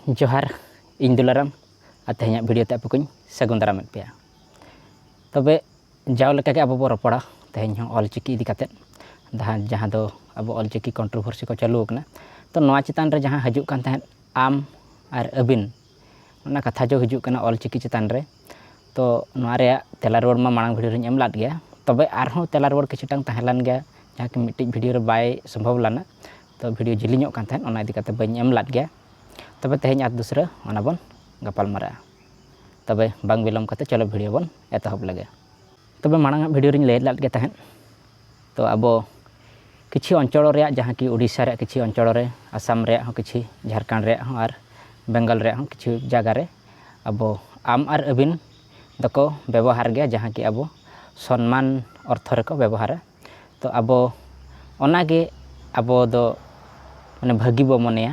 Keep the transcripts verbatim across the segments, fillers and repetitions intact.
ᱡᱚᱦᱟᱨ, ᱤᱧ ᱫᱩᱞᱟᱨᱟᱢ, ᱟᱨ ᱛᱮᱦᱮᱧᱟᱜ ᱵᱷᱤᱰᱤᱭᱳ ᱛᱮ ᱟᱯᱮ ᱠᱚᱧ ᱥᱟᱹᱜᱩᱱ ᱫᱟᱨᱟᱢᱮᱫ ᱯᱮᱭᱟ᱾ ᱛᱚᱵᱮ ᱡᱟᱣ ᱞᱮᱠᱟᱜᱮ ᱟᱵᱚ ᱵᱚ ᱨᱚᱯᱚᱲᱟ ᱛᱮᱦᱮᱧ ᱦᱚᱸ ᱚᱞ ᱪᱤᱠᱤ ᱤᱫᱤ ᱠᱟᱛᱮᱫ, ᱡᱟᱦᱟᱸ, ᱡᱟᱦᱟᱸ ᱫᱚ ᱟᱵᱚ ᱚᱞ ᱪᱤᱠᱤ ᱠᱚᱱᱴᱨᱳᱵᱷᱟᱨᱥᱤ ᱠᱚ ᱪᱟᱹᱞᱩ ᱟᱠᱟᱱᱟ᱾ ᱛᱚ ᱱᱚᱣᱟ ᱪᱮᱛᱟᱱ ᱨᱮ ᱡᱟᱦᱟᱸ ᱦᱤᱡᱩᱜ ᱠᱟᱱ ᱛᱟᱦᱮᱸᱫ ᱟᱢ ᱟᱨ ᱟᱹᱵᱤᱱ, ᱚᱱᱟ ᱠᱟᱛᱷᱟ ᱡᱚ ᱦᱤᱡᱩᱜ ᱠᱟᱱᱟ ᱚᱞ ᱪᱤᱠᱤ ᱪᱮᱛᱟᱱ ᱨᱮ᱾ ᱛᱚ ᱱᱚᱣᱟ ᱨᱮᱭᱟᱜ ᱛᱮᱞᱟ ᱨᱩᱣᱟᱹᱲ ᱢᱟ ᱢᱟᱲᱟᱝ ᱵᱷᱤᱰᱤᱭᱳ ᱨᱤᱧ ᱮᱢ ᱞᱟᱫ ᱜᱮᱭᱟ, ᱛᱚᱵᱮ ᱟᱨᱦᱚᱸ ᱛᱮᱞᱟ ᱨᱩᱣᱟᱹᱲ ᱠᱤᱪᱷᱩᱴᱟᱝ ᱛᱟᱦᱮᱸ ᱞᱮᱱ ᱜᱮᱭᱟ, ᱡᱟᱦᱟᱸ ᱠᱤ ᱢᱤᱫᱴᱤᱡ ᱵᱷᱤᱰᱤᱭᱳ ᱨᱮ ᱵᱟᱭ ᱥᱚᱢᱵᱷᱚᱵ ᱞᱮᱱᱟ᱾ ᱛᱚ ᱵᱷᱤᱰᱤᱭᱳ ᱡᱤᱞᱤᱧᱚᱜ ᱠᱟᱱ ᱛᱟᱦᱮᱸᱫ, ᱚᱱᱟ ᱤᱫᱤ ᱠᱟᱛᱮ ᱵᱟᱹᱧ ᱮᱢ ᱞᱟᱫ ᱜᱮᱭᱟ᱾ ᱛᱚᱵᱮ ᱛᱮᱦᱮᱧ ᱟᱨ ᱫᱩᱥᱨᱟᱹ ᱚᱱᱟ ᱵᱚᱱ ᱜᱟᱯᱟᱞ ᱢᱟᱨᱟᱜᱼᱟ᱾ ᱛᱚᱵᱮ ᱵᱟᱝ ᱵᱤᱞᱚᱢ ᱠᱟᱛᱮ ᱪᱚᱞᱚ ᱵᱷᱤᱰᱤᱭᱳ ᱵᱚᱱ ᱮᱛᱚᱦᱚᱵ ᱞᱮᱜᱮ᱾ ᱛᱚᱵᱮ ᱢᱟᱲᱟᱝ ᱟᱜ ᱵᱷᱤᱰᱤᱭᱳ ᱨᱤᱧ ᱞᱟᱹᱭ ᱞᱮᱫ ᱜᱮ ᱛᱟᱦᱮᱸᱫ, ᱛᱚ ᱟᱵᱚ ᱠᱤᱪᱷᱩ ᱚᱧᱪᱚᱲ ᱨᱮᱭᱟᱜ, ᱡᱟᱦᱟᱸ ᱠᱤ ᱳᱰᱤᱥᱟ ᱨᱮᱭᱟᱜ ᱠᱤᱪᱷᱩ ᱚᱧᱪᱚᱲ ᱨᱮ, ᱟᱥᱟᱢ ᱨᱮᱭᱟᱜ ᱦᱚᱸ ᱠᱤᱪᱷᱩ, ᱡᱷᱟᱲᱠᱷᱚᱸᱰ ᱨᱮᱭᱟᱜ ᱦᱚᱸ ᱟᱨ ᱵᱮᱝᱜᱚᱞ ᱨᱮᱭᱟᱜ ᱦᱚᱸ ᱠᱤᱪᱷᱩ ᱡᱟᱭᱜᱟ ᱨᱮ ᱟᱵᱚ ᱟᱢ ᱟᱨ ᱟᱹᱵᱤᱱ ᱫᱚᱠᱚ ᱵᱮᱵᱚᱦᱟᱨ ᱜᱮᱭᱟ, ᱡᱟᱦᱟᱸ ᱠᱤ ᱟᱵᱚ ᱥᱚᱱᱢᱟᱱ ᱚᱨᱛᱷᱚ ᱨᱮᱠᱚ ᱵᱮᱵᱚᱦᱟᱨᱟ᱾ ᱛᱚ ᱟᱵᱚ ᱚᱱᱟᱜᱮ ᱟᱵᱚ ᱫᱚ ᱢᱟᱱᱮ ᱵᱷᱟᱹᱜᱤ ᱵᱚ ᱢᱚᱱᱮᱭᱟ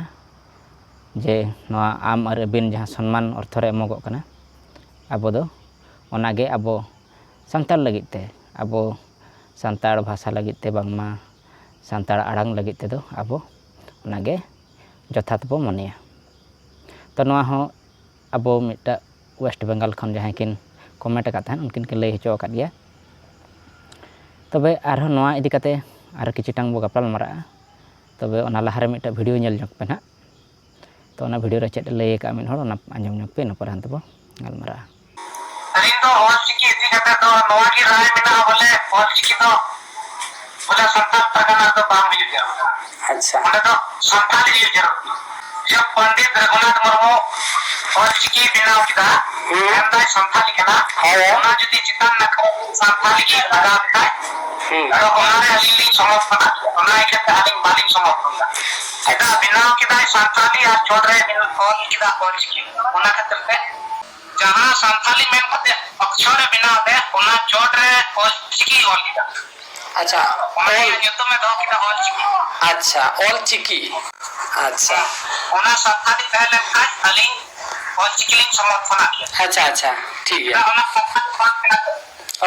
ᱡᱮ ᱱᱚᱣᱟ ᱟᱢ ᱟᱨ ᱟᱹᱵᱤᱱ ᱡᱟᱦᱟᱸ ᱥᱚᱱᱢᱟᱱ ᱚᱨᱛᱷᱚ ᱨᱮ ᱮᱢᱚᱜᱚᱜ ᱠᱟᱱᱟ, ᱟᱵᱚ ᱫᱚ ᱚᱱᱟᱜᱮ ᱟᱵᱚ ᱥᱟᱱᱛᱟᱲ ᱞᱟᱹᱜᱤᱫ ᱛᱮ, ᱟᱵᱚ ᱥᱟᱱᱛᱟᱲ ᱵᱷᱟᱥᱟ ᱞᱟᱹᱜᱤᱫ ᱛᱮ, ᱵᱟᱝᱢᱟ ᱥᱟᱱᱛᱟᱲ ᱟᱲᱟᱝ ᱞᱟᱹᱜᱤᱫ ᱛᱮᱫᱚ ᱟᱵᱚ ᱚᱱᱟᱜᱮ ᱡᱚᱛᱷᱟᱛ ᱵᱚ ᱢᱚᱱᱮᱭᱟ᱾ ᱛᱚ ᱱᱚᱣᱟ ᱦᱚᱸ ᱟᱵᱚ ᱢᱤᱫᱴᱟᱜ ᱳᱭᱮᱥᱴ ᱵᱮᱝᱜᱚᱞ ᱠᱷᱚᱱ ᱡᱟᱦᱟᱸᱭ ᱠᱤᱱ ᱠᱚᱢᱮᱱᱴ ᱟᱠᱟᱫ ᱛᱟᱦᱮᱸᱫ, ᱩᱱᱠᱤᱱ ᱠᱤᱱ ᱞᱟᱹᱭ ᱦᱚᱪᱚ ᱟᱠᱟᱫ ᱜᱮᱭᱟ᱾ ᱛᱚᱵᱮ ᱟᱨᱦᱚᱸ ᱱᱚᱣᱟ ᱤᱫᱤ ᱠᱟᱛᱮ ᱟᱨ ᱠᱤᱪᱷᱩᱴᱟᱝ ᱵᱚ ᱜᱟᱯᱟᱞ ᱢᱟᱨᱟᱜᱼᱟ᱾ ᱛᱚᱵᱮ ᱚᱱᱟ ᱞᱟᱦᱟᱨᱮ ᱢᱤᱫᱴᱟᱜ ᱵᱷᱤᱰᱤᱭᱳ ᱧᱮᱞ ᱧᱚᱜ ᱯᱮ ᱱᱟᱦᱟᱜ᱾ ᱛᱚ ᱚᱱᱟ ᱵᱷᱤᱰᱤᱭᱳ ᱨᱮ ᱪᱮᱫ ᱮ ᱞᱟᱹᱭ ᱟᱠᱟᱫᱼᱟ ᱢᱤᱫ ᱦᱚᱲ, ᱚᱱᱟ ᱟᱸᱡᱚᱢ ᱧᱚᱜ ᱯᱮ, ᱤᱱᱟᱹ ᱯᱚᱨᱮ ᱦᱟᱱᱛᱮ ᱵᱚ ᱜᱟᱞᱢᱟᱨᱟᱜᱼᱟ᱾ ᱟᱹᱞᱤᱧ ᱫᱚ ᱚᱞ ᱪᱤᱠᱤ ᱤᱫᱤ ᱠᱟᱛᱮ ᱫᱚ ᱱᱚᱣᱟ ᱜᱮ ᱨᱟᱭ ᱢᱮᱱᱟᱜᱼᱟ, ᱵᱚᱞᱮ ᱚᱞ ᱪᱤᱠᱤ ᱫᱚ ᱵᱚᱞᱮ ᱥᱟᱱᱛᱟᱲ ᱯᱟᱨᱜᱟᱱᱟ ᱨᱮᱫᱚ ᱵᱟᱝ ᱦᱩᱭᱩᱜ ᱜᱮᱭᱟ᱾ ᱟᱪᱪᱷᱟ᱾ ᱚᱸᱰᱮ ᱫᱚ ᱥᱟᱱᱛᱟᱲᱤ ᱦᱩᱭᱩᱜ ᱡᱟᱹᱨᱩᱲ ᱠᱟᱱᱟ᱾ ᱡᱮ ᱯᱚᱱᱰᱤᱛ ᱨᱚᱜᱷᱩᱱᱟᱛᱷ ᱢᱩᱨᱢᱩ ᱚᱞ ᱪᱤᱠᱤ ᱵᱮᱱᱟᱣ ᱠᱮᱫᱟ, ᱦᱩᱸ᱾ ᱢᱮᱱᱫᱟᱭ ᱥᱟᱱᱛᱟᱲᱤ ᱠᱟᱱᱟ, ᱦᱮᱸ᱾ ᱚᱱᱟ ᱡᱩᱫᱤ ᱪᱮᱛᱟᱱ ᱱᱟᱠᱷᱟ ᱥᱟᱱᱛᱟᱲᱤ ᱜᱮ ᱞᱟᱜᱟᱣ ᱠᱮᱫᱟᱭ, ᱦᱩᱸ᱾ ᱟᱫᱚ ᱚᱱᱟᱨᱮ ᱟᱹᱞᱤᱧ ᱞᱤᱧ ᱥᱚᱢᱚᱨᱛᱷᱚᱱᱟ, ᱚᱱᱟ ᱤᱭᱠᱟᱹᱛᱮ ᱟᱹᱞᱤᱧ ᱵᱟᱹᱞᱤᱧ ᱥᱚᱢᱚᱨᱛᱷᱚᱱᱟ᱾ ᱪᱮᱫᱟᱜ ᱵᱮᱱᱟᱣ ᱠᱮᱫᱟᱭ ᱥᱟᱱᱛᱟᱲᱤ ᱟᱨ ᱪᱚᱴ ᱨᱮ ᱚᱞ ᱠᱮᱫᱟ ᱚᱞ ᱪᱤᱠᱤ, ᱚᱱᱟ ᱠᱷᱟᱹᱛᱤᱨ ᱛᱮ ᱡᱟᱦᱟᱸ ᱥᱟᱱᱛᱟᱲᱤ ᱢᱮᱱ ᱠᱟᱛᱮ ᱚᱠᱠᱷᱚᱨ ᱮ ᱵᱮᱱᱟᱣ ᱞᱮᱫ, ᱚᱱᱟ ᱪᱚᱴ ᱨᱮ ᱚᱞ ᱪᱤᱠᱤ ᱚᱞ ᱠᱮᱫᱟ᱾ ᱟᱪᱪᱷᱟ, ᱚᱱᱟ ᱚᱞ ᱨᱮᱭᱟᱜ ᱧᱩᱛᱩᱢ ᱮ ᱫᱚᱦᱚ ᱠᱮᱫᱟ ᱚᱞ ᱪᱤᱠᱤ᱾ ᱟᱪᱪᱷᱟ, ᱚᱞ ᱪᱤᱠᱤ᱾ ᱟᱪᱪᱷᱟ᱾ ᱚᱱᱟ ᱥᱟᱱᱛᱟᱲᱤ ᱛᱟᱦᱮᱸ ᱞᱮᱱᱠᱷᱟᱱ ᱟᱹᱞᱤᱧ ᱚᱞ ᱪᱤᱠᱤ ᱞᱤᱧ ᱥᱚᱢᱚᱨᱛᱷᱚᱱᱟᱜ ᱜᱮᱭᱟ᱾ ᱟᱪᱪᱷᱟ, ᱟᱪᱪᱷᱟ, ᱴᱷᱤᱠ ᱜᱮᱭᱟ᱾ ᱪᱮᱫᱟᱜ ᱚᱱᱟ ᱥᱟᱱᱛᱟᱲᱤ ᱵᱟᱝ ᱠᱟᱱᱟ ᱛᱚ?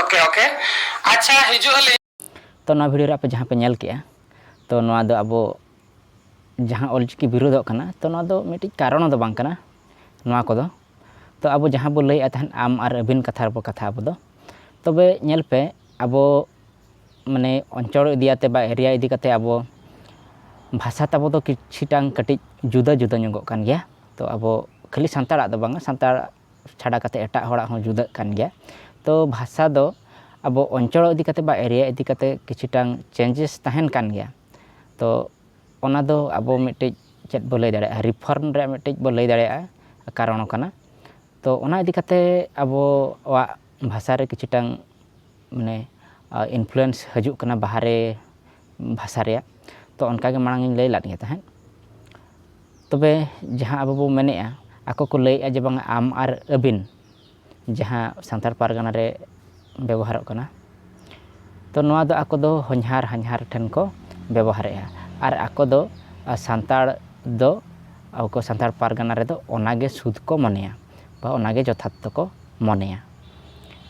Okay, okay. ᱟᱪᱪᱷᱟ, ᱦᱤᱡᱩᱜ ᱟᱹᱞᱤᱧ᱾ ᱛᱚ ᱱᱚᱣᱟ ᱵᱷᱤᱰᱤᱭᱳ ᱨᱮ ᱟᱯᱮ ᱡᱟᱦᱟᱸ ᱯᱮ ᱧᱮᱞ ᱠᱮᱜᱼᱟ, ᱛᱚ ᱱᱚᱣᱟ ᱫᱚ ᱟᱵᱚ ᱡᱟᱦᱟᱸ ᱚᱞᱪᱤᱠᱤ ᱵᱤᱨᱳᱫᱚᱜ ᱠᱟᱱᱟ, ᱛᱚ ᱱᱚᱣᱟ ᱫᱚ ᱢᱤᱫᱴᱤᱡ ᱠᱟᱨᱚᱱ ᱫᱚ ᱵᱟᱝ ᱠᱟᱱᱟ ᱱᱚᱣᱟ ᱠᱚᱫᱚ᱾ ᱛᱚ ᱟᱵᱚ ᱡᱟᱦᱟᱸ ᱵᱚ ᱞᱟᱹᱭᱮᱫ ᱛᱟᱦᱮᱸᱫ ᱟᱢ ᱟᱨ ᱟᱹᱵᱤᱱ ᱠᱟᱛᱷᱟ ᱨᱮᱵᱚ ᱠᱟᱛᱷᱟ ᱟᱵᱚ ᱫᱚ, ᱛᱚᱵᱮ ᱧᱮᱞ ᱯᱮ, ᱟᱵᱚ ᱢᱟᱱᱮ ᱚᱧᱪᱚᱞ ᱤᱫᱤᱭᱟᱛᱮ ᱵᱟ ᱮᱨᱤᱭᱟ ᱤᱫᱤ ᱠᱟᱛᱮ ᱟᱵᱚ ᱵᱷᱟᱥᱟ ᱛᱟᱵᱚ ᱫᱚ ᱠᱤᱪᱷᱤᱴᱟᱝ ᱠᱟᱹᱴᱤᱡ ᱡᱩᱫᱟᱹ ᱡᱩᱫᱟᱹ ᱧᱚᱜᱚᱜ ᱠᱟᱱ ᱜᱮᱭᱟ᱾ ᱛᱚ ᱟᱵᱚ ᱠᱷᱟᱹᱞᱤ ᱥᱟᱱᱛᱟᱲᱟᱜ ᱫᱚ ᱵᱟᱝᱟ, ᱥᱟᱱᱛᱟᱲ ᱪᱷᱟᱰᱟ ᱠᱟᱛᱮ ᱮᱴᱟᱜ ᱦᱚᱲᱟᱜ ᱦᱚᱸ ᱡᱩᱫᱟᱹᱜ ᱠᱟᱱ ᱜᱮᱭᱟ᱾ ᱛᱚ ᱵᱷᱟᱥᱟ ᱫᱚ ᱟᱵᱚ ᱚᱧᱪᱚᱞ ᱤᱫᱤ ᱠᱟᱛᱮ ᱵᱟ ᱮᱨᱤᱭᱟ ᱤᱫᱤ ᱠᱟᱛᱮ ᱠᱤᱪᱷᱤᱴᱟᱝ ᱪᱮᱧᱡᱮᱥ ᱛᱟᱦᱮᱱ ᱠᱟᱱ ᱜᱮᱭᱟ᱾ ᱛᱚ ᱚᱱᱟ ᱫᱚ ᱟᱵᱚ ᱢᱤᱫᱴᱤᱡ ᱪᱮᱫ ᱵᱚ ᱞᱟᱹᱭ ᱫᱟᱲᱮᱭᱟᱜᱼᱟ, ᱨᱤᱯᱷᱚᱨᱢ ᱨᱮᱭᱟᱜ ᱢᱤᱫᱴᱤᱡ ᱵᱚ ᱞᱟᱹᱭ ᱫᱟᱲᱮᱭᱟᱜᱼᱟ, ᱠᱟᱨᱚᱱ ᱠᱟᱱᱟ᱾ ᱛᱚ ᱚᱱᱟ ᱤᱫᱤ ᱠᱟᱛᱮ ᱟᱵᱚᱣᱟᱜ ᱵᱷᱟᱥᱟ ᱨᱮ ᱠᱤᱪᱷᱤᱴᱟᱝ ᱢᱟᱱᱮ ᱤᱱᱯᱷᱞᱩᱭᱮᱱᱥ ᱦᱤᱡᱩᱜ ᱠᱟᱱᱟ ᱵᱟᱦᱨᱮ ᱵᱷᱟᱥᱟ ᱨᱮᱭᱟᱜ᱾ ᱛᱚ ᱚᱱᱠᱟᱜᱮ ᱢᱟᱲᱟᱝ ᱤᱧ ᱞᱟᱹᱭ ᱞᱟᱫ ᱜᱮ ᱛᱟᱦᱮᱸᱫ᱾ ᱛᱚᱵᱮ ᱡᱟᱦᱟᱸ ᱟᱵᱚ ᱵᱚ ᱢᱮᱱᱮᱫᱼᱟ, ᱟᱠᱚ ᱠᱚ ᱞᱟᱹᱭᱮᱫᱼᱟ ᱡᱮ ᱵᱟᱝᱟ ᱟᱢ ᱟᱨ ᱟᱹᱵᱤᱱ, ᱡᱟᱦᱟᱸ ᱥᱟᱱᱛᱟᱲ ᱯᱟᱨᱜᱟᱱᱟ ᱨᱮ ᱵᱮᱵᱚᱦᱟᱨᱚᱜ ᱠᱟᱱᱟ, ᱛᱚ ᱱᱚᱣᱟ ᱫᱚ ᱟᱠᱚ ᱫᱚ ᱦᱚᱧᱦᱟᱨ ᱦᱟᱧᱦᱟᱨ ᱴᱷᱮᱱ ᱠᱚ ᱵᱮᱵᱚᱦᱟᱨᱮᱫᱼᱟ᱾ ᱟᱨ ᱟᱠᱚ ᱫᱚ ᱟᱨ ᱥᱟᱱᱛᱟᱲ ᱫᱚ ᱟᱵᱚ ᱠᱚ ᱥᱟᱱᱛᱟᱲ ᱯᱟᱨᱜᱟᱱᱟ ᱨᱮᱫᱚ ᱚᱱᱟᱜᱮ ᱥᱩᱫᱷ ᱠᱚ ᱢᱚᱱᱮᱭᱟ ᱵᱟ ᱚᱱᱟᱜᱮ ᱡᱚᱛᱷᱟᱛ ᱫᱚᱠᱚ ᱢᱚᱱᱮᱭᱟ᱾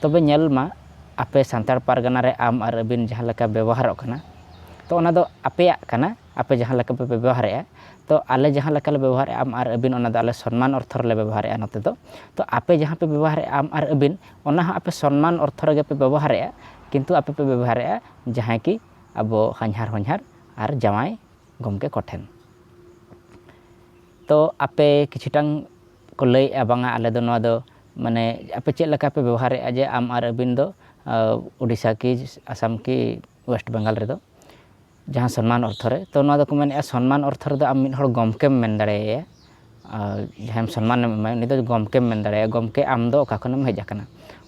ᱛᱚᱵᱮ ᱧᱮᱞ ᱢᱟ, ᱟᱯᱮ ᱥᱟᱱᱛᱟᱲ ᱯᱟᱨᱜᱟᱱᱟ ᱨᱮ ᱟᱢ ᱟᱨ ᱟᱹᱵᱤᱱ ᱡᱟᱦᱟᱸ ᱞᱮᱠᱟ ᱵᱮᱵᱚᱦᱟᱨᱚᱜ ᱠᱟᱱᱟ, ᱛᱚ ᱚᱱᱟ ᱫᱚ ᱟᱯᱮᱭᱟᱜ ᱠᱟᱱᱟ, ᱟᱯᱮ ᱡᱟᱦᱟᱸ ᱞᱮᱠᱟ ᱯᱮ ᱵᱮᱵᱚᱦᱟᱨᱮᱫᱼᱟ᱾ ᱛᱚ ᱟᱞᱮ ᱡᱟᱦᱟᱸ ᱞᱮᱠᱟ ᱞᱮ ᱵᱮᱵᱚᱦᱟᱨᱮᱫᱼᱟ ᱟᱢ ᱟᱨ ᱟᱹᱵᱤᱱ, ᱚᱱᱟ ᱫᱚ ᱟᱞᱮ ᱥᱚᱱᱢᱟᱱ ᱚᱨᱛᱷᱚ ᱨᱮᱞᱮ ᱵᱮᱵᱚᱦᱟᱨᱮᱫᱼᱟ ᱱᱚᱛᱮ ᱫᱚ᱾ ᱛᱚ ᱟᱯᱮ ᱡᱟᱦᱟᱸ ᱯᱮ ᱵᱮᱵᱚᱦᱟᱨᱮᱫᱼᱟ ᱟᱢ ᱟᱨ ᱟᱹᱵᱤᱱ, ᱚᱱᱟ ᱦᱚᱸ ᱟᱯᱮ ᱥᱚᱱᱢᱟᱱ ᱚᱨᱛᱷᱚ ᱨᱮᱜᱮ ᱯᱮ ᱵᱮᱵᱚᱦᱟᱨᱮᱫᱼᱟ, ᱠᱤᱱᱛᱩ ᱟᱯᱮ ᱯᱮ ᱵᱮᱵᱚᱦᱟᱨᱮᱫᱼᱟ ᱡᱟᱦᱟᱸᱭ ᱠᱤ ᱟᱵᱚ ᱦᱟᱧᱦᱟᱨ ᱦᱚᱧᱦᱟᱨ ᱟᱨ ᱡᱟᱶᱟᱭ ᱜᱚᱢᱠᱮ ᱠᱚᱴᱷᱮᱱ᱾ ᱛᱚ ᱟᱯᱮ ᱠᱤᱪᱷᱩᱴᱟᱝ ᱠᱚ ᱞᱟᱹᱭᱮᱫᱼᱟ, ᱵᱟᱝᱟ ᱟᱞᱮ ᱫᱚ ᱱᱚᱣᱟ ᱫᱚ ᱢᱟᱱᱮ ᱟᱯᱮ ᱪᱮᱫ ᱞᱮᱠᱟ ᱯᱮ ᱵᱮᱵᱚᱦᱟᱨᱮᱫᱼᱟ ᱡᱮ ᱟᱢ ᱟᱨ ᱟᱹᱵᱤᱱ ᱫᱚ, ᱟᱸ, ᱩᱰᱤᱥᱟ ᱠᱤ, ᱟᱥᱟᱢ ᱠᱤ, ᱳᱭᱮᱥᱴ ᱵᱮᱝᱜᱚᱞ ᱨᱮᱫᱚ ᱡᱟᱦᱟᱸ ᱥᱚᱱᱢᱟᱱ ᱚᱨᱛᱷᱚ ᱨᱮ, ᱛᱚ ᱱᱚᱣᱟ ᱫᱚᱠᱚ ᱢᱮᱱᱮᱫᱼᱟ ᱥᱚᱱᱢᱟᱱ ᱚᱨᱛᱷᱚ ᱨᱮᱫᱚ ᱟᱢ ᱢᱤᱫ ᱦᱚᱲ ᱜᱚᱢᱠᱮᱢ ᱢᱮᱱ ᱫᱟᱲᱮᱭᱟᱭᱟ᱾ ᱟᱨ ᱡᱟᱦᱟᱸᱭᱮᱢ ᱥᱚᱱᱢᱟᱱᱮᱢ ᱮᱢᱟᱭᱟ ᱩᱱᱤ ᱫᱚ ᱜᱚᱢᱠᱮᱢ ᱢᱮᱱ ᱫᱟᱲᱮᱭᱟᱭᱟ, "ᱜᱚᱢᱠᱮ ᱟᱢ ᱫᱚ ᱚᱠᱟ ᱠᱷᱚᱱᱮᱢ ᱦᱮᱡ ᱟᱠᱟᱱᱟ?"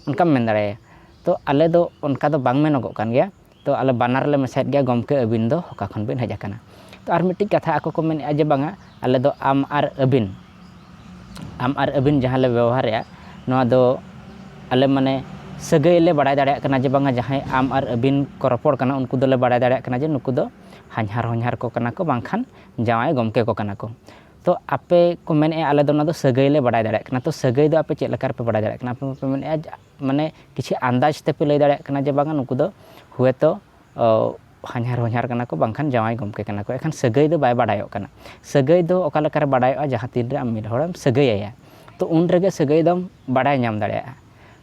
ᱚᱱᱠᱟᱢ ᱢᱮᱱ ᱫᱟᱲᱮᱭᱟᱭᱟ᱾ ᱛᱚ ᱟᱞᱮ ᱫᱚ ᱚᱱᱠᱟ ᱫᱚ ᱵᱟᱝ ᱢᱮᱱᱚᱜᱚᱜ ᱠᱟᱱ ᱜᱮᱭᱟ᱾ ᱛᱚ ᱟᱞᱮ ᱵᱟᱱᱟᱨ ᱞᱮ ᱢᱮᱥᱟᱭᱮᱫ ᱜᱮᱭᱟ, "ᱜᱚᱢᱠᱮ ᱟᱹᱵᱤᱱ ᱫᱚ ᱚᱠᱟ ᱠᱷᱚᱱ ᱵᱤᱱ ᱦᱮᱡ ᱟᱠᱟᱱᱟ?" ᱛᱚ ᱟᱨ ᱢᱤᱫᱴᱤᱡ ᱠᱟᱛᱷᱟ ᱟᱠᱚ ᱠᱚ ᱢᱮᱱᱮᱫᱼᱟ ᱡᱮ ᱵᱟᱝᱟ, ᱟᱞᱮ ᱫᱚ ᱟᱢ ᱟᱨ ᱟᱹᱵᱤᱱ, ᱟᱢ ᱟᱨ ᱟᱹᱵᱤᱱ ᱡᱟᱦᱟᱸ ᱞᱮ ᱵᱮᱵᱚᱦᱟᱨᱮᱫᱼᱟ, ᱱᱚᱣᱟ ᱫᱚ ᱟᱞᱮ ᱢᱟᱱᱮ ᱥᱟᱹᱜᱟᱹᱭ ᱞᱮ ᱵᱟᱲᱟᱭ ᱫᱟᱲᱮᱭᱟᱜ ᱠᱟᱱᱟ ᱡᱮ ᱵᱟᱝᱟ ᱡᱟᱦᱟᱸᱭ ᱟᱢ ᱟᱨ ᱟᱹᱵᱤᱱ ᱠᱚ ᱨᱚᱯᱚᱲ ᱠᱟᱱᱟ, ᱩᱱᱠᱩ ᱫᱚᱞᱮ ᱵᱟᱲᱟᱭ ᱫᱟᱲᱮᱭᱟᱜ ᱠᱟᱱᱟ ᱡᱮ ᱱᱩᱠᱩ ᱫᱚ ᱦᱟᱧᱦᱟᱨ ᱦᱚᱧᱦᱟᱨ ᱠᱚ ᱠᱟᱱᱟ ᱠᱚ, ᱵᱟᱝᱠᱷᱟᱱ ᱡᱟᱶᱟᱭ ᱜᱚᱢᱠᱮ ᱠᱚ ᱠᱟᱱᱟ ᱠᱚ᱾ ᱛᱚ ᱟᱯᱮ ᱠᱚ ᱢᱮᱱᱮᱫᱼᱟ ᱟᱞᱮ ᱫᱚ ᱚᱱᱟ ᱫᱚ ᱥᱟᱹᱜᱟᱹᱭ ᱞᱮ ᱵᱟᱲᱟᱭ ᱫᱟᱲᱮᱭᱟᱜ ᱠᱟᱱᱟ᱾ ᱛᱚ ᱥᱟᱹᱜᱟᱹᱭ ᱫᱚ ᱟᱯᱮ ᱪᱮᱫ ᱞᱮᱠᱟ ᱨᱮᱯᱮ ᱵᱟᱲᱟᱭ ᱫᱟᱲᱮᱭᱟᱜ ᱠᱟᱱᱟ? ᱟᱯᱮ ᱢᱟᱯᱮ ᱢᱮᱱᱮᱫᱼᱟ ᱡᱮ, ᱢᱟᱱᱮ ᱠᱤᱪᱷᱩ ᱟᱱᱫᱟᱡᱽ ᱛᱮᱯᱮ ᱞᱟᱹᱭ ᱫᱟᱲᱮᱭᱟᱜ ᱠᱟᱱᱟ ᱡᱮ ᱵᱟᱝᱟ ᱱᱩᱠᱩ ᱫᱚ ᱦᱩᱭᱛᱚ, ᱚ, ᱦᱟᱧᱦᱟᱨ ᱦᱚᱧᱦᱟᱨ ᱠᱟᱱᱟ ᱠᱚ, ᱵᱟᱝᱠᱷᱟᱱ ᱡᱟᱶᱟᱭ ᱜᱚᱢᱠᱮ ᱠᱟᱱᱟ ᱠᱚ᱾ ᱮᱱᱠᱷᱟᱱ ᱥᱟᱹᱜᱟᱹᱭ ᱫᱚ ᱵᱟᱭ ᱵᱟᱰᱟᱭᱚᱜ ᱠᱟᱱᱟ᱾ ᱥᱟᱹᱜᱟᱹᱭ ᱫᱚ ᱚᱠᱟ ᱞᱮᱠᱟᱨᱮ ᱵᱟᱰᱟᱭᱚᱜᱼᱟ? ᱡᱟᱦᱟᱸ ᱛᱤᱱ ᱨᱮ ᱟᱢ ᱢᱤᱫ ᱦᱚᱲᱮᱢ ᱥᱟᱹᱜᱟᱹᱭ ᱟᱭᱟ, ᱛᱚ ᱩᱱ ᱨᱮᱜᱮ ᱥᱟᱹᱜᱟᱹᱭ ᱫᱚᱢ ᱵᱟᱰᱟᱭ ᱧᱟᱢ ᱫᱟᱲᱮᱭᱟᱜᱼᱟ᱾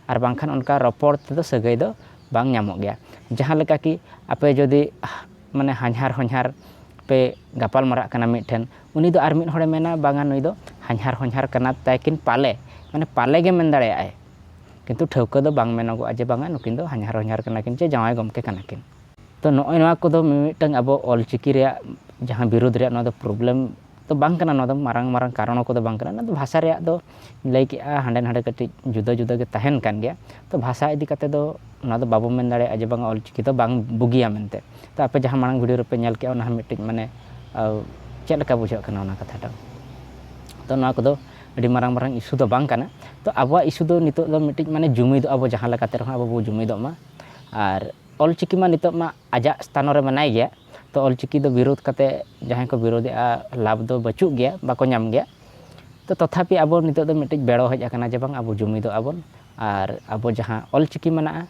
ᱟᱨ ᱵᱟᱝᱠᱷᱟᱱ ᱚᱱᱠᱟ ᱨᱚᱯᱚᱲ ᱛᱮᱫᱚ ᱥᱟᱹᱜᱟᱹᱭ ᱫᱚ ᱵᱟᱝ ᱧᱟᱢᱚᱜ ᱜᱮᱭᱟ᱾ ᱡᱟᱦᱟᱸ ᱞᱮᱠᱟ ᱠᱤ ᱟᱯᱮ ᱡᱩᱫᱤ, ᱢᱟᱱᱮ, ᱦᱟᱧᱦᱟᱨ ᱦᱚᱧᱦᱟᱨ ᱯᱮ ᱜᱟᱯᱟᱞ ᱢᱟᱨᱟᱜ ᱠᱟᱱᱟ ᱢᱤᱫ ᱴᱷᱮᱱ, ᱩᱱᱤ ᱫᱚ ᱟᱨ ᱢᱤᱫ ᱦᱚᱲᱮ ᱢᱮᱱᱟ, "ᱵᱟᱝᱟ, ᱱᱩᱭ ᱫᱚ ᱦᱟᱧᱦᱟᱨ ᱦᱚᱧᱦᱟᱨ ᱠᱟᱱᱟ ᱛᱟᱭ ᱠᱤᱱ ᱯᱟᱞᱮ", ᱢᱟᱱᱮ, ᱯᱟᱞᱮ ᱜᱮ ᱢᱮᱱ ᱫᱟᱲᱮᱭᱟᱜᱼᱟᱭ, ᱠᱤᱱᱛᱩ ᱴᱷᱟᱹᱣᱠᱟᱹ ᱫᱚ ᱵᱟᱝ ᱢᱮᱱᱚᱜᱚᱜᱼᱟ ᱡᱮ, "ᱵᱟᱝᱟ, ᱱᱩᱠᱤᱱ ᱫᱚ ᱦᱟᱧᱦᱟᱨ ᱦᱚᱧᱦᱟᱨ ᱠᱟᱱᱟ ᱠᱤᱱ ᱪᱮ ᱡᱟᱶᱟᱭ ᱜᱚᱢᱠᱮ ᱠᱟᱱᱟ ᱠᱤᱱ᱾" ᱛᱚ, ᱱᱚᱜᱼᱚᱭ ᱱᱚᱣᱟ ᱠᱚᱫᱚ ᱢᱤᱢᱤᱫᱴᱟᱝ ᱟᱵᱚ ᱚᱞᱪᱤᱠᱤ ᱨᱮᱭᱟᱜ ᱡᱟᱦᱟᱸ ᱵᱤᱨᱩᱫᱽ ᱨᱮᱭᱟᱜ ᱱᱚᱣᱟ ᱫᱚ problem ᱫᱚ ᱵᱟᱝ ᱠᱟᱱᱟ, ᱱᱚᱣᱟ ᱫᱚ ᱢᱟᱨᱟᱝ ᱢᱟᱨᱟᱝ ᱠᱟᱨᱚᱱ ᱠᱚᱫᱚ ᱵᱟᱝ ᱠᱟᱱᱟ᱾ ᱱᱚᱣᱟ ᱫᱚ ᱵᱷᱟᱥᱟ ᱨᱮᱭᱟᱜ ᱫᱚ ᱞᱟᱹᱭ ᱠᱮᱜᱼᱟ, ᱦᱟᱸᱰᱮ ᱱᱟᱰᱮ ᱠᱟᱹᱴᱤᱡ ᱡᱩᱫᱟᱹ ᱡᱩᱫᱟᱹ ᱜᱮ ᱛᱟᱦᱮᱱ ᱠᱟᱱ ᱜᱮᱭᱟ᱾ ᱛᱚ, ᱵᱷᱟᱥᱟ ᱤᱫᱤ ᱠᱟᱛᱮ ᱫᱚ ᱱᱚᱣᱟ ᱫᱚ ᱵᱟᱵᱚ ᱢᱮᱱ ᱫᱟᱲᱮᱭᱟᱜᱼᱟ ᱡᱮ ᱵᱟᱝᱟ ᱚᱞᱪᱤᱠᱤ ᱫᱚ ᱵᱟᱝ ᱵᱩᱜᱤᱭᱟ ᱢᱮᱱᱛᱮ᱾ ᱛᱚ, ᱟᱯᱮ ᱡᱟᱦᱟᱸ ᱢᱟᱲᱟᱝ video ᱨᱮᱯᱮ ᱧᱮᱞ ᱠᱮᱜᱼᱟ, ᱚᱱᱟ ᱦᱚᱸ ᱢᱤᱫᱴᱤᱡ, ᱢᱟᱱᱮ, ᱟᱨ ᱪᱮᱫ ᱞᱮᱠᱟ ᱵᱩᱡᱷᱟᱹᱜ ᱠᱟᱱᱟ ᱚᱱᱟ ᱠᱟᱛᱷᱟᱴᱟᱜ? ᱛᱚ, ᱱᱚᱣᱟ ᱠᱚᱫᱚ ᱟᱹᱰᱤ ᱢᱟᱨᱟᱝ ᱢᱟᱨᱟᱝ issue ᱫᱚ ᱵᱟᱝ ᱠᱟᱱᱟ᱾ ᱛᱚ, ᱟᱵᱚᱣᱟᱜ issue ᱫᱚ ᱱᱤᱛᱚᱜ ᱫᱚ ᱢᱤᱫᱴᱤᱡ, ᱢᱟᱱᱮ, ᱡᱩᱢᱤᱫᱚᱜ ᱟᱵᱚ, ᱡᱟᱦᱟᱸ ᱞᱮᱠᱟᱛᱮ ᱨᱮᱦᱚᱸ ᱟᱵᱚ ᱵᱚ ᱡᱩᱢᱤᱫᱚᱜ ᱢᱟ᱾ ᱟᱨ ᱚᱞᱪᱤᱠᱤ ᱢᱟ ᱱᱤᱛᱚᱜ ᱢᱟ ᱟᱡᱟᱜ ᱥᱛᱷᱟᱱ ᱨᱮ ᱢᱮᱱᱟᱭ ᱜᱮᱭᱟ᱾ ᱛᱚ, ᱚᱞᱪᱤᱠᱤ ᱫᱚ ᱵᱤᱨᱳᱫᱷ ᱠᱟᱛᱮ ᱡᱟᱦᱟᱸᱭ ᱠᱚ ᱵᱤᱨᱳᱫᱷᱮᱜᱼᱟ, ᱞᱟᱵᱷ ᱫᱚ ᱵᱟᱹᱪᱩᱜ ᱜᱮᱭᱟ, ᱵᱟᱠᱚ ᱧᱟᱢ ᱜᱮᱭᱟ᱾ ᱛᱚ, ᱛᱚᱛᱷᱟᱯᱤ ᱟᱵᱚ ᱱᱤᱛᱚᱜ ᱫᱚ ᱢᱤᱫᱴᱤᱡ ᱵᱮᱲᱚ ᱦᱮᱡ ᱟᱠᱟᱱᱟ ᱡᱮ ᱵᱟᱝ, ᱟᱵᱚ ᱡᱩᱢᱤᱫᱚᱜ ᱟᱵᱚᱱ ᱟᱨ ᱟᱵᱚ ᱡᱟᱦᱟᱸ ᱚᱞᱪᱤᱠᱤ ᱢᱮᱱᱟᱜᱼᱟ,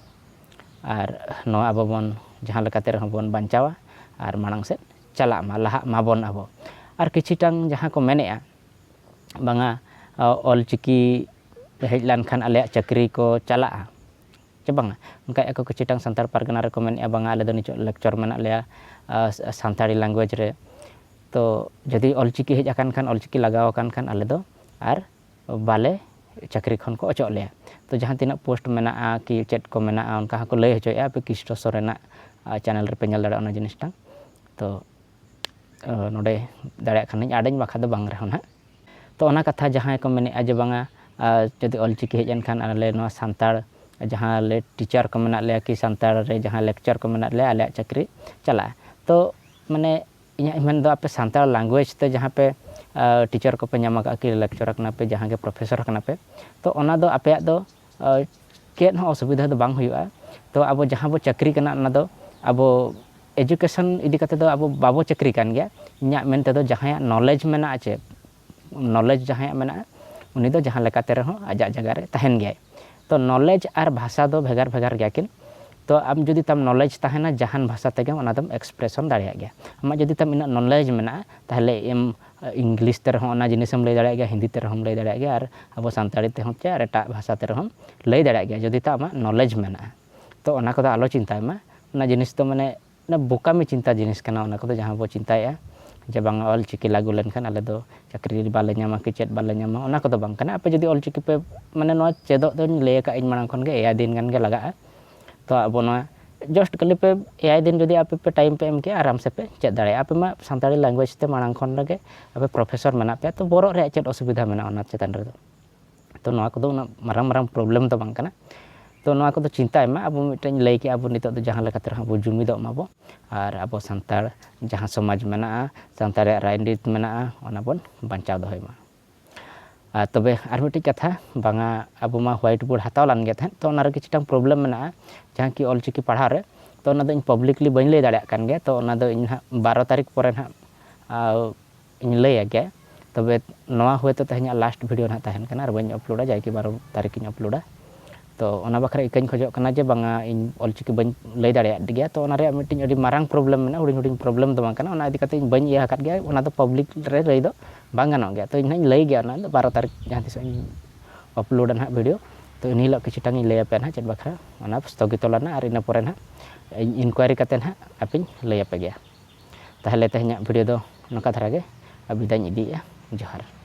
ᱟᱨ ᱱᱚᱣᱟ ᱟᱵᱚ ᱵᱚᱱ ᱡᱟᱦᱟᱸ ᱞᱮᱠᱟᱛᱮ ᱨᱮᱦᱚᱸ ᱵᱚᱱ ᱵᱟᱧᱪᱟᱣᱟ ᱟᱨ ᱢᱟᱲᱟᱝ ᱥᱮᱫ ᱪᱟᱞᱟᱜ ᱢᱟ, ᱞᱟᱦᱟᱜ ᱢᱟᱵᱚᱱ ᱟᱵᱚ᱾ ᱟᱨ ᱠᱤᱪᱷᱤᱴᱟᱝ ᱡᱟᱦᱟᱸ ᱠᱚ ᱢᱮᱱᱮᱜᱼᱟ, ᱵᱟᱝᱟ, ᱚᱞᱪᱤᱠᱤ ᱦᱮᱡ ᱞᱮᱱᱠᱷᱟᱱ ᱟᱞᱮᱭᱟᱜ ᱪᱟᱹᱠᱨᱤ ᱠᱚ ᱪᱟᱞᱟᱜᱼᱟ ᱪᱮ ᱵᱟᱝᱟ? ᱚᱱᱠᱟᱭᱮᱫᱼᱟ ᱠᱚ, ᱠᱤᱪᱷᱩᱴᱟᱝ ᱥᱟᱱᱛᱟᱲ ᱯᱟᱨᱜᱟᱱᱟ ᱨᱮᱠᱚ ᱢᱮᱱᱮᱫᱼᱟ, "ᱵᱟᱝᱟ, ᱟᱞᱮ ᱫᱚ ᱱᱤᱛᱚᱜ lecture ᱢᱮᱱᱟᱜ ᱞᱮᱭᱟ, ᱟ, ᱥᱟᱱᱛᱟᱲᱤ language ᱨᱮ᱾ ᱛᱚ ᱡᱩᱫᱤ ᱚᱞᱪᱤᱠᱤ ᱦᱮᱡ ᱟᱠᱟᱱ ᱠᱷᱟᱱ, ᱚᱞᱪᱤᱠᱤ ᱞᱟᱜᱟᱣ ᱟᱠᱟᱱ ᱠᱷᱟᱱ, ᱟᱞᱮ ᱫᱚ ᱟᱨ ᱵᱟᱞᱮ ᱪᱟᱹᱠᱨᱤ ᱠᱷᱚᱱ ᱠᱚ ᱚᱪᱚᱜ ᱞᱮᱭᱟ᱾" ᱛᱚ ᱡᱟᱦᱟᱸ ᱛᱤᱱᱟᱹᱜ post ᱢᱮᱱᱟᱜᱼᱟ ᱠᱤ ᱪᱮᱫ ᱠᱚ ᱢᱮᱱᱟᱜᱼᱟ, ᱚᱱᱠᱟ ᱦᱚᱸᱠᱚ ᱞᱟᱹᱭ ᱦᱚᱪᱚᱭᱮᱫᱼᱟ᱾ ᱟᱯᱮ ᱠᱤᱥᱴᱚ ᱥᱚᱨᱮᱱᱟᱜ, ᱟ, channel ᱨᱮᱯᱮ ᱧᱮᱞ ᱫᱟᱲᱮᱭᱟᱜᱼᱟ ᱚᱱᱟ ᱡᱤᱱᱤᱥᱴᱟᱝ᱾ ᱛᱚ, ᱟ, ᱱᱚᱰᱮ ᱫᱟᱲᱮᱭᱟᱜ ᱠᱷᱟᱱᱤᱧ ᱟᱹᱰᱤᱧ, ᱵᱟᱠᱷᱟᱡ ᱫᱚ ᱵᱟᱝ ᱨᱮᱦᱚᱸ ᱱᱟᱦᱟᱜ᱾ ᱛᱚ, ᱚᱱᱟ ᱠᱟᱛᱷᱟ ᱡᱟᱦᱟᱸᱭ ᱠᱚ ᱢᱮᱱᱮᱫᱼᱟ ᱡᱮ ᱵᱟᱝᱟ, ᱟ, ᱡᱩᱫᱤ ᱚᱞᱪᱤᱠᱤ ᱦᱮᱡ ᱮᱱᱠᱷᱟᱱ ᱟᱞᱮ ᱱᱚᱣᱟ ᱥᱟᱱᱛᱟᱲ ᱡᱟᱦᱟᱸ ᱞᱮ teacher ᱠᱚ ᱢᱮᱱᱟᱜ ᱞᱮᱭᱟ ᱠᱤ ᱥᱟᱱᱛᱟᱲ ᱨᱮ ᱡᱟᱦᱟᱸ lecture ᱠᱚ ᱢᱮᱱᱟᱜ ᱞᱮᱭᱟ, ᱟᱞᱮᱭᱟᱜ ᱪᱟᱹᱠᱨᱤ ᱪᱟᱞᱟᱜᱼᱟ᱾ ᱛᱚ, ᱢᱟᱱᱮ, ᱤᱧᱟᱹᱜ ᱢᱮᱱ ᱫᱚ ᱟᱯᱮ ᱥᱟᱱᱛᱟᱲ language ᱛᱮ ᱡᱟᱦᱟᱸ ᱯᱮ, ᱟ, teacher ᱠᱚᱯᱮ ᱧᱟᱢ ᱟᱠᱟᱫᱼᱟ ᱠᱤ lecturer ᱠᱟᱱᱟ ᱯᱮ, ᱡᱟᱦᱟᱸ ᱜᱮ professor ᱠᱟᱱᱟ ᱯᱮ, ᱛᱚ ᱚᱱᱟ ᱫᱚ ᱟᱯᱮᱭᱟᱜ ᱫᱚ, ᱟ, ᱪᱮᱫ ᱦᱚᱸ ᱚᱥᱩᱵᱤᱫᱷᱟ ᱫᱚ ᱵᱟᱝ ᱦᱩᱭᱩᱜᱼᱟ᱾ ᱛᱚ ᱟᱵᱚ ᱡᱟᱦᱟᱸ ᱵᱚ ᱪᱟᱹᱠᱨᱤ ᱠᱟᱱᱟ, ᱚᱱᱟ ᱫᱚ ᱟᱵᱚ education ᱤᱫᱤ ᱠᱟᱛᱮ ᱫᱚ ᱟᱵᱚ ᱵᱟᱵᱚ ᱪᱟᱹᱠᱨᱤ ᱠᱟᱱ ᱜᱮᱭᱟ᱾ ᱤᱧᱟᱹᱜ ᱢᱮᱱ ᱛᱮᱫᱚ ᱡᱟᱦᱟᱸᱭᱟᱜ knowledge ᱢᱮᱱᱟᱜᱼᱟ ᱪᱮ, knowledge ᱡᱟᱦᱟᱸᱭᱟᱜ ᱢᱮᱱᱟᱜᱼᱟ, ᱩᱱᱤ ᱫᱚ ᱡᱟᱦᱟᱸ ᱞᱮᱠᱟᱛᱮ ᱨᱮᱦᱚᱸ ᱟᱡᱟᱜ ᱡᱟᱭᱜᱟ ᱨᱮ ᱛᱟᱦᱮᱱ ᱜᱮᱭᱟᱭ᱾ ᱛᱚ knowledge ᱟᱨ ᱵᱷᱟᱥᱟ ᱫᱚ ᱵᱷᱮᱜᱟᱨ ᱵᱷᱮᱜᱟᱨ ᱜᱮᱭᱟ ᱠᱤᱱ᱾ ᱛᱚ ᱟᱢ ᱡᱩᱫᱤ ᱛᱟᱢ knowledge ᱛᱟᱦᱮᱱᱟ, ᱡᱟᱦᱟᱱ ᱵᱷᱟᱥᱟ ᱛᱮᱜᱮ ᱚᱱᱟ ᱫᱚᱢ expression ᱫᱟᱲᱮᱭᱟᱜ ᱜᱮᱭᱟ᱾ ᱟᱢᱟᱜ ᱡᱩᱫᱤ ᱛᱟᱢ ᱤᱱᱟᱹᱜ knowledge ᱢᱮᱱᱟᱜᱼᱟ, ᱛᱟᱦᱚᱞᱮ ᱮᱢ English ᱛᱮ ᱨᱮᱦᱚᱸ ᱚᱱᱟ ᱡᱤᱱᱤᱥᱮᱢ ᱞᱟᱹᱭ ᱫᱟᱲᱮᱭᱟᱜ ᱜᱮᱭᱟ, ᱦᱤᱱᱫᱤ ᱛᱮ ᱨᱮᱦᱚᱸᱢ ᱞᱟᱹᱭ ᱫᱟᱲᱮᱭᱟᱜ ᱜᱮᱭᱟ, ᱟᱨ ᱟᱵᱚ ᱥᱟᱱᱛᱟᱲᱤ ᱛᱮᱦᱚᱸ ᱪᱮ ᱟᱨ ᱮᱴᱟᱜ ᱵᱷᱟᱥᱟ ᱛᱮ ᱨᱮᱦᱚᱸᱢ ᱞᱟᱹᱭ ᱫᱟᱲᱮᱭᱟᱜ ᱜᱮᱭᱟ, ᱡᱩᱫᱤ ᱛᱟᱢ ᱟᱢᱟᱜ knowledge ᱢᱮᱱᱟᱜᱼᱟ᱾ ᱛᱚ ᱚᱱᱟ ᱠᱚᱫᱚ ᱟᱞᱚ ᱪᱤᱱᱛᱟᱭ ᱢᱟ᱾ ᱚᱱᱟ ᱡᱤᱱᱤᱥ ᱫᱚ ᱢᱟᱱᱮ ᱚᱱᱟ ᱵᱳᱠᱟᱢᱤ ᱪᱤᱱᱛᱟ ᱡᱤᱱᱤᱥ ᱠᱟᱱᱟ, ᱚᱱᱟ ᱠᱚᱫᱚ ᱡᱟᱦᱟᱸ ᱵᱚ ᱪᱤᱱᱛᱟᱭᱮᱫᱼᱟ ᱡᱮ ᱵᱟᱝᱟ ᱚᱞ ᱪᱤᱠᱤ ᱞᱟᱹᱜᱩ ᱞᱮᱱᱠᱷᱟᱱ ᱟᱞᱮ ᱫᱚ ᱪᱟᱹᱠᱨᱤ ᱵᱟᱞᱮ ᱧᱟᱢᱟ ᱠᱤ ᱪᱮᱫ ᱵᱟᱞᱮ ᱧᱟᱢᱟ, ᱚᱱᱟ ᱠᱚᱫᱚ ᱵᱟᱝ ᱠᱟᱱᱟ᱾ ᱟᱯᱮ ᱡᱩᱫᱤ ᱚᱞ ᱪᱤᱠᱤ ᱯᱮ, ᱢᱟᱱᱮ ᱱᱚᱣᱟ ᱪᱮᱫᱚᱜ ᱫᱚᱧ ᱞᱟᱹᱭ ᱟᱠᱟᱫ ᱤᱧ ᱢᱟᱲᱟᱝ ᱠᱷᱚᱱ ᱜᱮ, ᱮᱭᱟᱭ ᱫᱤᱱ ᱜᱟᱱ ᱜᱮ ᱞᱟᱜᱟᱜᱼᱟ᱾ ᱛᱚ ᱟᱵᱚ ᱱᱚᱣᱟ just ᱠᱷᱟᱹᱞᱤ ᱯᱮ ᱮᱭᱟᱭ ᱫᱤᱱ ᱡᱩᱫᱤ ᱟᱯᱮ ᱯᱮ time ᱯᱮ ᱮᱢ ᱠᱮᱭᱟ, ᱟᱨᱟᱢ ᱥᱮ ᱯᱮ ᱪᱮᱫ ᱫᱟᱲᱮᱭᱟᱜᱼᱟ᱾ ᱟᱯᱮ ᱢᱟ ᱥᱟᱱᱛᱟᱲᱤ language ᱛᱮ ᱢᱟᱲᱟᱝ ᱠᱷᱚᱱ ᱨᱮᱜᱮ ᱟᱯᱮ professor ᱢᱮᱱᱟᱜ ᱯᱮᱭᱟ, ᱛᱚ ᱵᱚᱨᱚᱜ ᱨᱮᱭᱟᱜ ᱪᱮᱫ ᱚᱥᱩᱵᱤᱫᱷᱟ ᱢᱮᱱᱟᱜᱼᱟ ᱚᱱᱟ ᱪᱮᱛᱟᱱ ᱨᱮᱫᱚ? ᱛᱚ ᱱᱚᱣᱟ ᱠᱚᱫᱚ ᱩᱱᱟᱹᱜ ᱢᱟᱨᱟᱝ ᱢᱟᱨᱟᱝ problem ᱫᱚ ᱵᱟᱝ ᱠᱟᱱᱟ᱾ ᱛᱚ ᱱᱚᱣᱟ ᱠᱚᱫᱚ ᱪᱤᱱᱛᱟᱹᱭ ᱢᱟ, ᱟᱵᱚ ᱢᱤᱫᱴᱮᱱ ᱞᱟᱹᱭ ᱠᱮᱜᱼᱟ ᱵᱚ, ᱱᱤᱛᱚᱜ ᱫᱚ ᱡᱟᱦᱟᱸ ᱞᱮᱠᱟ ᱛᱮ ᱨᱮᱦᱚᱸ ᱵᱚ ᱡᱩᱢᱤᱫᱚᱜ ᱢᱟᱵᱚ, ᱟᱨ ᱟᱵᱚ ᱥᱟᱱᱛᱟᱲ ᱡᱟᱦᱟᱸ ᱥᱚᱢᱟᱡᱽ ᱢᱮᱱᱟᱜᱼᱟ, ᱥᱟᱱᱛᱟᱲ ᱨᱮᱭᱟᱜ ᱨᱟᱡᱽᱱᱤᱛ ᱢᱮᱱᱟᱜᱼᱟ, ᱚᱱᱟ ᱵᱚᱱ ᱵᱟᱧᱪᱟᱣ ᱫᱚᱦᱚᱭ ᱢᱟ᱾ ᱟᱨ ᱛᱚᱵᱮ ᱟᱨ ᱢᱤᱫᱴᱤᱡ ᱠᱟᱛᱷᱟ, ᱵᱟᱝᱟ ᱟᱵᱚ ᱢᱟ white board ᱦᱟᱛᱟᱣ ᱞᱮᱱ ᱜᱮ ᱛᱟᱦᱮᱸᱫ, ᱛᱚ ᱚᱱᱟ ᱨᱮᱜᱮ ᱪᱮᱫ ᱪᱚᱝ problem ᱢᱮᱱᱟᱜᱼᱟ, ᱡᱟᱦᱟᱸ ᱠᱤ ᱚᱞ ᱪᱤᱠᱤ ᱯᱟᱲᱦᱟᱣ ᱨᱮ, ᱛᱚ ᱚᱱᱟ ᱫᱚ ᱤᱧ publicly ᱵᱟᱹᱧ ᱞᱟᱹᱭ ᱫᱟᱲᱮᱭᱟᱜ ᱠᱟᱱ ᱜᱮᱭᱟ᱾ ᱛᱚ ᱚᱱᱟ ᱫᱚ ᱤᱧ ᱱᱟᱦᱟᱜ ᱵᱟᱨᱚ ᱛᱟᱹᱨᱤᱠᱷ ᱯᱚᱨᱮ ᱱᱟᱦᱟᱜ, ᱟᱨ ᱤᱧ ᱞᱟᱹᱭᱟ ᱜᱮ᱾ ᱛᱚᱵᱮ ᱱᱚᱣᱟ ᱦᱚᱭᱛᱳ ᱛᱮᱦᱮᱧᱟᱜ last video ᱱᱟᱦᱟᱜ ᱛᱟᱦᱮᱱ ᱠᱟᱱᱟ ᱟᱨ ᱵᱟᱹᱧ uploadᱟ, ᱡᱟᱭ ᱠᱤ ᱵᱟᱨᱚ ᱛᱟᱹᱨᱤᱠᱷ ᱤᱧ uploadᱟ᱾ ᱛᱚ ᱚᱱᱟ ᱵᱟᱠᱷᱨᱟ ᱤᱠᱟᱹᱧ ᱠᱷᱚᱡᱚᱜ ᱠᱟᱱᱟ ᱡᱮ ᱵᱟᱝᱟ ᱤᱧ ᱚᱞ ᱪᱤᱠᱤ ᱵᱟᱹᱧ ᱞᱟᱹᱭ ᱫᱟᱲᱮᱭᱟᱜ ᱜᱮᱭᱟ᱾ ᱛᱚ ᱚᱱᱟ ᱨᱮᱭᱟᱜ ᱢᱤᱫᱴᱤᱡ ᱟᱹᱰᱤ ᱢᱟᱨᱟᱝ problem ᱢᱮᱱᱟᱜᱼᱟ, ᱦᱩᱰᱤᱧ ᱦᱩᱰᱤᱧ problem ᱫᱚ ᱵᱟᱝ ᱠᱟᱱᱟ᱾ ᱚᱱᱟ ᱤᱫᱤ ᱠᱟᱛᱮ ᱤᱧ ᱵᱟᱹᱧ ᱤᱭᱟᱹ ᱟᱠᱟᱫ ᱜᱮᱭᱟ, ᱚᱱᱟ ᱫᱚ public ᱨᱮ ᱞᱟᱹᱭ ᱫᱚ ᱵᱟᱝ ᱜᱟᱱᱚᱜ ᱜᱮᱭᱟ᱾ ᱛᱚ ᱤᱧ ᱦᱟᱸᱜ ᱤᱧ ᱞᱟᱹᱭ ᱜᱮᱭᱟ, ᱚᱱᱟ ᱫᱚ ᱵᱟᱨᱚ ᱛᱟᱹᱨᱤᱠᱷ ᱡᱟᱦᱟᱸ ᱛᱤᱥᱚᱜ ᱤᱧ uploadᱟ ᱱᱟᱦᱟᱜ video᱾ ᱛᱚ ᱤᱱ ᱦᱤᱞᱳᱜ ᱠᱤᱪᱷᱩᱴᱟᱝ ᱤᱧ ᱞᱟᱹᱭ ᱟᱯᱮᱭᱟ ᱱᱟᱦᱟᱜ ᱪᱮᱫ ᱵᱟᱠᱷᱨᱟ ᱚᱱᱟ ᱥᱛᱷᱚᱜᱤᱛᱚ ᱞᱮᱱᱟ, ᱟᱨ ᱤᱱᱟᱹ ᱯᱚᱨᱮ ᱱᱟᱦᱟᱜ ᱤᱧ inquiry ᱠᱟᱛᱮ ᱱᱟᱦᱟᱜ ᱟᱯᱮᱧ ᱞᱟᱹᱭ ᱟᱯᱮ ᱜᱮᱭᱟ᱾ ᱛᱟᱦᱚᱞᱮ ᱛᱮᱦᱮᱧᱟᱜ video ᱫᱚ ᱱᱚᱝᱠᱟ ᱫᱷᱟᱨᱟ ᱜᱮ ᱟᱨ ᱵᱤᱫᱟᱹᱧ ᱤᱫᱤᱭᱮᱫᱼᱟ᱾ ᱡᱚᱦᱟᱨ᱾